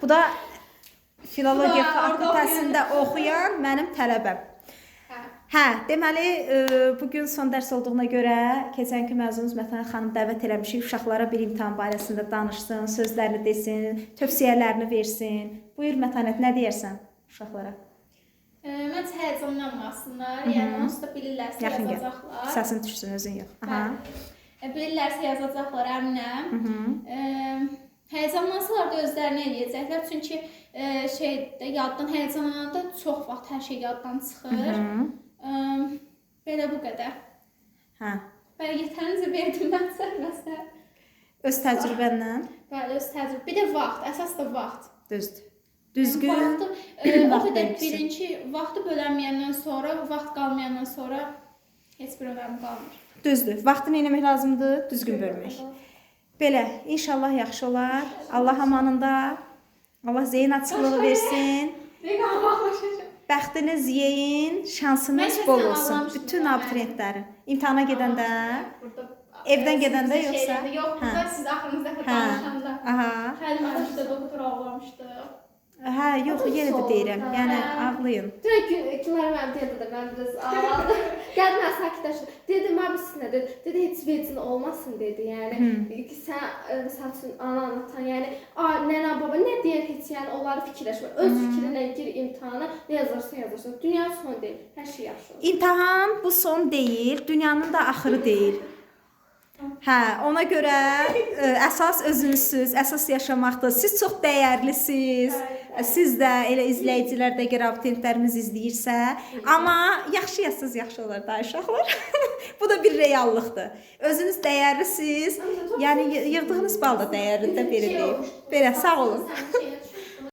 Bu da filologiya Bu da orada fakültəsində oxuyan mənim tələbəm. Hə. Hə, deməli, bu gün son dərs olduğuna görə keçənki məzunumuz Mətanət xanım dəvət eləmişik uşaqlara bir imtahan barəsində danışsın, sözlərini desin, tövsiyələrini versin. Buyur Mətanət, nə deyərsən uşaqlara? Məncə həyəcanlanmasınlar. Yəni onsuz da bilirlərsə Yaxın gəl. yazacaqlar. Səsin düşsün, özün yox. Aha. Bəli. Bilirlərsə yazacaqlar, əminəm. Hı -hı. Həyəcanlansalar da özlərini eləyəcəklər. Çünki şeydə yaddan həyəcanlananda çox vaxt hər şey yaddan çıxır. Hı -hı. Belə bu qədər. Hə. Bəli, yetərincə verdim mən sənə məsləhət. Öz təcrübənlə, Bəli, öz təcrübə. Bir də vaxt, əsas da vaxt. düzdür. Düzgün. Vaxtı, o vaxt qədər bölgüsü. birinci vaxtı bölənməyəndən sonra, vaxt qalmayandan sonra heç bir önəmi qalmır. Düzdür. Vaxtı nə etmək lazımdır? Düzgün bölmək. Belə, inşallah yaxşı olar. Allah amanında. Allah zeyin açıqlığı versin. Nə qalmamışam. Bəxtiniz yeyin, şansınız Mən bol kəsəm olsun. ağlamışdım Bütün da, abituriyentlərin. İmtahana gedəndə Burada Evdən gedəndə sizin yoxsa? şeylərdə- Yox, Hə. burada siz axırıncı dəfə Hə. danışanda. Aha. Xəlim müəllim də doktor ağlamışdı. Hə, yox, yenə də deyirəm. Yəni Hə. ağlayın. Dünən Gülər müəllim deyirdi də mən biraz ağladım. Gəldi mən sakitləşdim. Dedi, "Mən nə dedi? Dedi, heç vecin olmasın dedi. Yəni ki, sən məsəl üçün anan, atan, yəni nənə, baba nə deyər heç, yəni onları fikirləşmə. Öz fikrinlə gir imtahana, nə yazarsan yazarsan. Dünya son deyil. Hər şey yaxşı olur. İmtahan bu son deyil, dünyanın da axırı deyil. Hə, ona görə əsas özünüzsüz, əsas yaşamaqdır. Siz çox dəyərlisiniz. Siz də elə izləyicilər də əgər abituriyentlərimiz izləyirsə, amma yaxşı yazsaz yaxşı olar da uşaqlar. Bu da bir reallıqdır. Özünüz dəyərlisiniz. Yəni yığdığınız bal da dəyərlidir də belə deyim. Belə sağ olun. Sən şey